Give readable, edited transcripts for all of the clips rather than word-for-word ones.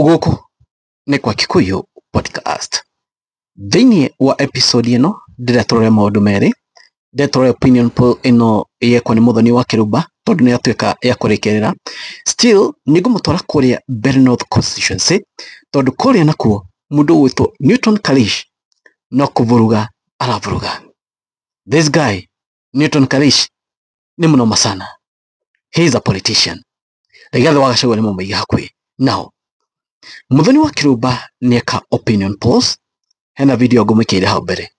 Gũkũ nĩ kwa Kikuyu Podcast. Thĩinĩ wa episode ĩno ndĩrenda tũrore maũndũ merĩ, ndĩrenda tũrore opinion poll ĩno yekwo nĩ Mũthoni wa Kĩrumba tondũ nĩ yatuĩka ya kũrĩkĩrĩra. Still nĩ ngũmũtwara kũrĩa Mbeere North Constituency tondũ kũrĩa nakuo mũndũ ũgwĩtwo Newton Karish no kũvuruga aravuruga. This guy Newton Karish nĩ mũnoma sana. He is a politician. Rigathĩ wa Gachagua nĩ mũmũige hakuhĩ. Now, Mũthoni wa Kĩrumba nĩeka opinion polls, hena video ngũmwĩkĩrĩire hau mbere.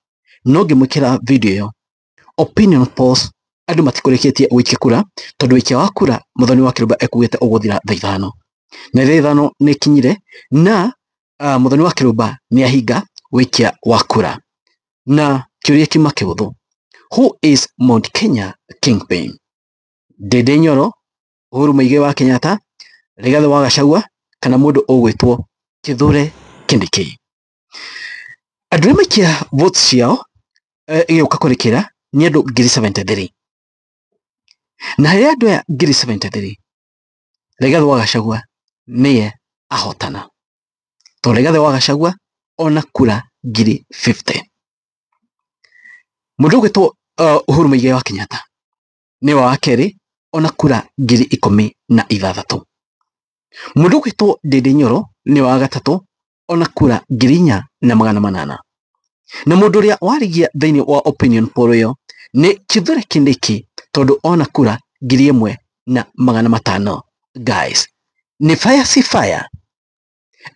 No ngĩmwĩkĩra video ĩyo, opinion polls andũ matikũrĩkĩtie gũikia kura tondũ wĩikia wa kura Mũthoni wa Kĩrumba ekugĩte ũgũthira thaa 5. Na thaa 5 nĩ ikinyire na Mũthoni wa Kĩrumba nĩ ahinga wĩikia wa kura. Na kĩũria kiuma kĩhũthũ, who is Mount Kenya kingpin? Ndindi Nyoro, Uhuru Muigai wa Kenyatta, Rigathĩ wa Gachagua kana mũndũ ũgwĩtwo Kithure Kindiki? Andũ arĩa maikia votes ciao ĩgĩũka kũrĩkĩra nĩ andũ 73,000. Na harĩ andũ aya 73,000, Rigathĩ wa Gachagua nĩye ahotana. Tondũ Rigathĩ wa Gachagua ona kura 50,000. Mũndũ ũgwĩtwo Uhuru Muigai wa Kenyatta nĩwe wa kerĩ ona kura 16,000. Mũndũ ũgwĩtwo Ndindi Nyoro nĩwe wa gatatũ ona kura 4,800. Na mũndũ ũrĩa warigia thĩinĩ wa opinion poll ĩyo nĩ Kithure Kindiki tondũ ona kura 1,500. Guys, ni fire si fire?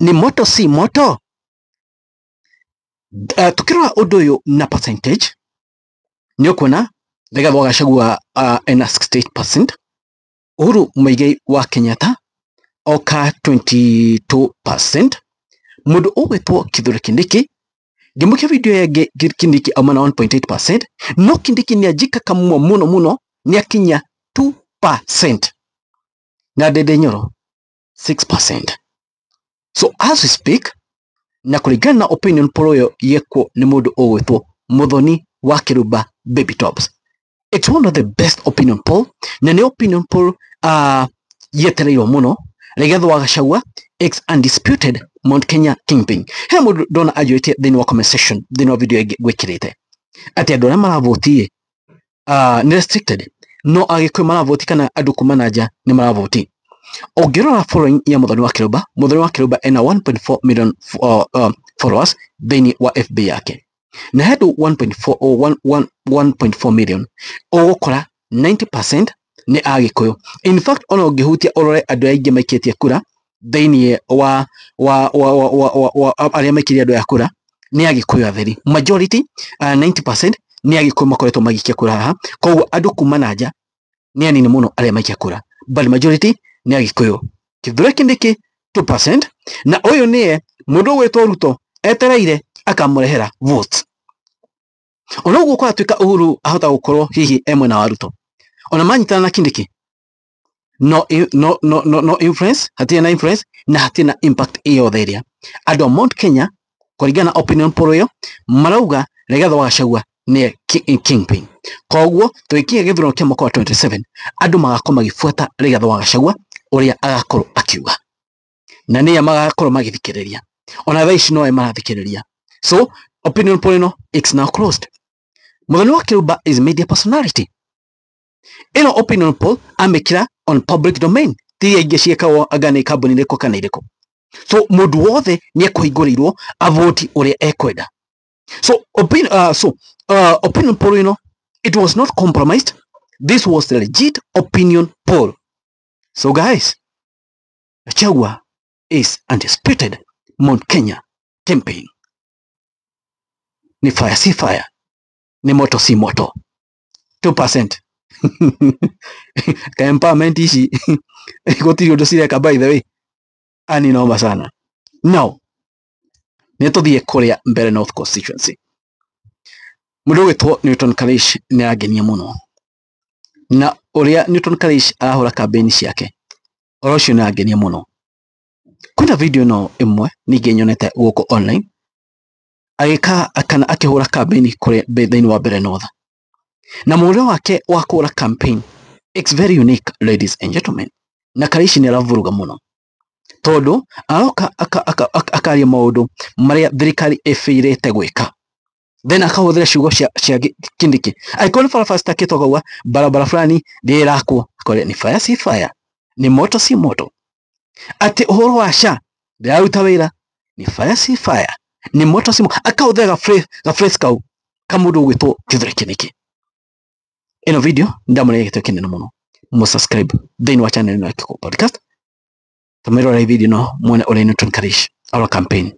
Ni moto si moto? Tukĩrora ũndũ ũyũ na percentage nĩ ũkuona Rigathĩ wa Gachagua ena 68%, Uhuru Muigai wa Kenyatta oka 22%, mũndũ ũgwĩtwo Kithure Kindiki ngĩmũkia video yake Kindiki auma na 1.8%, no Kindiki nĩ anjikakamua mũno mũno nĩ akinya 2%, na Ndindi Nyoro 6%. So as we speak, na kũringana na opinion poll ĩyo yekwo nĩ mũndũ ũgwĩtwo Mũthoni wa Kĩrumba Baby Tops, it's one of the best opinion poll, na nĩ opinion poll yetereirwo mũno. Rigathĩ wa Gachagua ex undisputed Mount Kenya kingpin. He mũndũ ndona anjũrĩtie thĩinĩ wa comment section thĩinĩ wa video ĩngĩ gwĩkĩrĩte atĩ andũ arĩa maravoti nĩ restricted, no Agĩkũyũ maravoti kana andũ kuma na nja nĩ maravoti. Ũngĩrora following ya Mũthoni wa Kĩrumba, Mũthoni wa Kĩrumba ena 1.4 million followers thĩinĩ wa FB yake, na he andũ 1.4 million ũgũkora 90% nĩ Agĩkũyũ. In fact, ona ũngĩhutia ũrore andũ aingĩ maikĩtie kura thĩinĩ wa arĩa maikĩrie andũ aya kura nĩ Agĩkũyũ atheri. Majority 90% nĩ Agĩkũyũ makoretwo magĩikia kura haha. Koguo andũ kuma na nja nĩ anini mũno arĩa maikia kura, but majority nĩ Agĩkũyũ. Kithure Kindiki 2%, na ũyũ nĩye mũndũ ũgwĩtwo Ruto etereire akamũrehera votes. Ona ũguo kwaratuĩka Uhuru ahota gũkorwo hihi e mwena wa Ruto, ona manyitana na Kindiki no, no, no, no, no influence, hatirĩ na influence na hatirĩ na impact ĩyothe ĩrĩa andũ a Mount Kenya kũringana na opinion poll ĩyo marauga Rigathĩ wa Gachagua nĩye kingpin. Koguo tũgĩkinya gĩthurano kĩa mwaka wa 27 andũ magakorwo magĩbuata Rigathĩ wa Gachagua ũrĩa agakorwo akiuga, na nĩye magakorwo magĩthikĩrĩria. Ona thaa ici nowe marathikĩrĩria. So opinion poll ĩno it's now closed. Mũthoni wa Kĩrumba is media personality. Ĩno opinion poll amĩkĩra on public domain, ti iria ingĩ ciĩkagwo anga nĩ kambuni irĩkũ kana irĩkũ. So mũndũ wothe nĩ ekũhingũrĩirwo avoti ũrĩa ekwenda. So opinion poll ĩno it was not compromised. This was the legit opinion poll. So guys, Gachagua is undisputed Mount Kenya campaign. Ni fire si fire, ni moto si moto. 2%. Ka empowerment ici gũtirĩ ũndũ cireka, by the way, ani noma sana. Now nĩ tũthiĩ kũrĩa Mbeere North Constituency. Mũndũ ũgwĩtwo Newton Karish nĩ arangenia mũno, na ũrĩa Newton Karish arahũra campaign ciake ũhoro ũcio nĩ arangenia mũno. Kwĩna video ĩno ĩmwe ningĩ nyonete gũkũ online agĩka kana akĩhũra campaign kũrĩa thĩinĩ wa Mbeere North, na mũhũrĩre wake wa kũhũra campaign it's very unique, ladies and gentlemen, na Karish nĩ aravuruga mũno. Tondu aroka akaria maundu maria thirikari ĩbĩirĩte gwĩka, then akahũthĩra ciugo cia Kindiki. Angĩkorwo nĩ barabara citakĩtwo, akauga barabara fulani ndĩrakwo, akoria ni fire si fire, ni moto si moto. Atĩ ũhoro wa SHA ndĩraruta wĩra, ni fire si fire, ni moto si moto. Akahũthĩra ga phrase kau ka mũndũ ũgwĩtwo Kithure Kindiki. Ĩno video ndamũrĩa gĩtĩ kĩnene mũno, mu subscribe thĩinĩ wa channel ĩno ya Kikuyu Podcast. Tũmĩrore video no muone ũrĩa Newton Karish our campaign.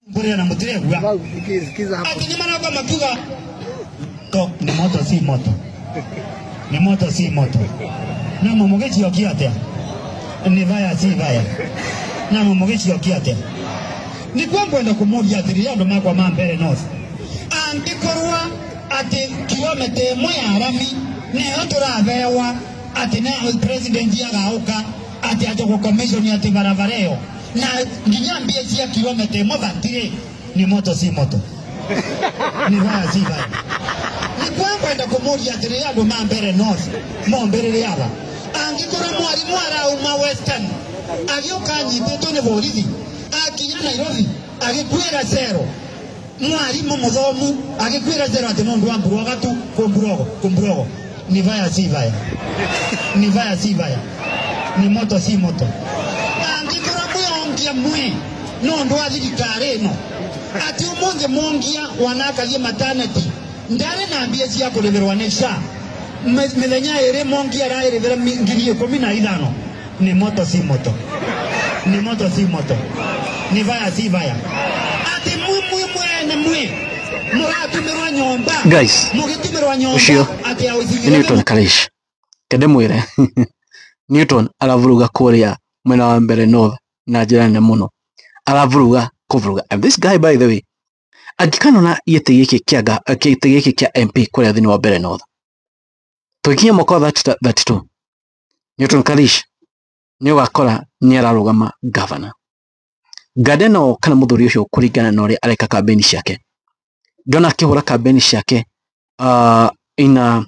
Mbũrĩa na mũtiregua atĩ nĩ marauga makiuga to ni moto si moto, ni moto si moto. Na mũgĩciokia atĩa? Ni vaya si vaya. Na mũgĩciokia atĩa? Nĩkuo ngwenda kũmũria atĩrĩrĩ andũ makwa ma Mbeere North, angĩkorwo atĩ kilomita ĩmwe ya rami nĩyo tũrabewa atĩ na president agauka atĩ atĩ gũcommission atĩ barabara ĩyo na nginya mbia cia kilomita ĩmwe batirĩ, ni moto si moto, ni vaya si vaya. Nĩkuo ngwenda kũmũria atĩrĩrĩ andũ ma Mbeere North mombĩrĩre aba, angĩkorwo mwarimũ arauma Western agĩũka anyitĩtwo nĩ borithi akinya Nairobi agĩkuĩra cero, mwarimu muthomu agĩkuĩra cero atĩ nĩ ũndũ wa mburoga tu, kũmburogo kũmburogo, ni vaya si vaya, ni vaya si vaya, ni moto si moto. Angĩkorwo mwĩongia mwi nĩ ũndũ wa thirikari ĩno atĩ ũmũthĩ mwongia wanakathie maternity ndarĩ na mbia cia kũrĩhĩrwo nĩ SHA, mĩthenya ĩrĩ mwongia ararĩhĩra 15,000, ni moto si moto, ni moto si moto, ni vaya si vaya. Ati mwi mwi mwene mwi mũratũmĩrwo nyũmba. Guys, mũgĩtũmĩrwo nyũmba ũcio atĩ nĩ Newton Karish. Kende mwĩre Newton aravuruga kũrĩa mwena wa Mbeere North na njĩra nene mũno, aravuruga kũvuruga. And this guy, by the way, angĩkanona gĩtĩ gĩkĩ kĩa gĩtĩ gĩkĩ kĩa MP kũrĩa thĩinĩ wa Mbeere North tũgĩkinya mwaka wa 32, Newton Karish nĩ ũgakora nĩ ararũgama governor. Nganda ĩno kana mũthuri ũcio kũringana na ũrĩa areka campaign ciake, ndona akĩhũra campaign ciake ina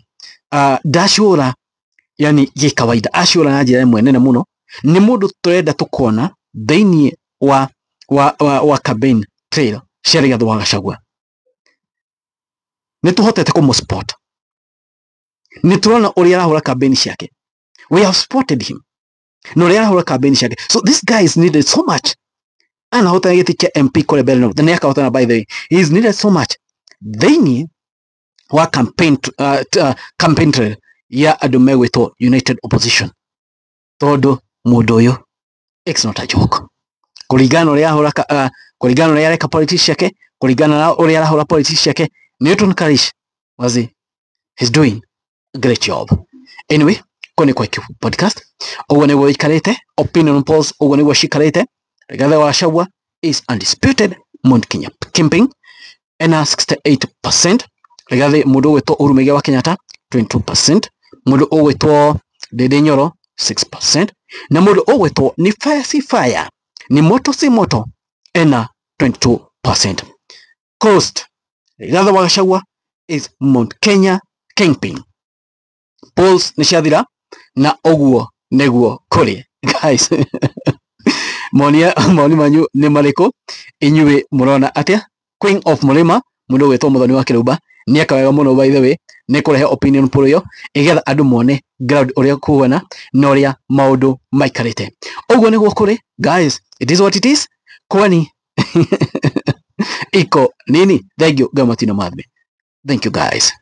ndacihũra yani gĩkawaida, acihũra na njĩra ĩmwe nene mũno. Nĩ mũndũ tũrenda tũkona thĩinĩ wa campaign trail cia Rigathĩ wa Gachagua. Nĩ tũhotete kũmũ spot, nĩ tũrona ũrĩa arahũra campaign ciake, we have spotted him na ũrĩa arahũra campaign ciake. So this guy is needed so much. Anahotana gĩtĩ kĩa MP kũrĩa Mbeere North, na nĩ akahotana. By the way, he is needed so much thĩinĩ wa campaign trail ya andũ megwĩtwo United Opposition, tondũ mũndũ ũyũ, it's not a joke. Kũringana na ũrĩa arahũra kũringana na ũrĩa areka politics ciake, kũringana na ũrĩa arahũra politics ciake, Newton Karish wazi, he's doing a great job. Anyway, kũ nĩ kwa Kikuyu Podcast. Ũguo nĩguo ikarĩte opinion polls, ũguo nĩguo cikarĩte. Rigathĩ wa Gachagua is undisputed Mount Kenya kingpin ena 68%, Rigathĩ mũndũ ũgwĩtwo Uhuru Muigai wa Kenyatta 22%, mũndũ ũgwĩtwo Ndindi Nyoro 6%, na mũndũ ũgwĩtwo ni fire si fire, ni moto si moto ena 22%. Coast, Rigathĩ wa Gachagua is Mount Kenya kingpin. Polls nĩ ciathira na ũguo nĩguo kũrĩ. Guys, maoni manyu nĩ marĩkũ? Inyuĩ mũrona atĩa? Queen of Mũrĩma, mũndũ ũgwĩtwo Mũthoni wa Kĩrũmba, nĩ eka wega mũno, by the way, nĩ kũrehe opinion poll ĩyo ĩgetha andũ mone ground ũrĩa kũhuana na ũrĩa maũndũ maikarĩte. Ũguo nĩguo kũrĩ. Guys, it is what it is. Kwani iko nini? Thank you. Ngai matino mathime. Thank you, guys.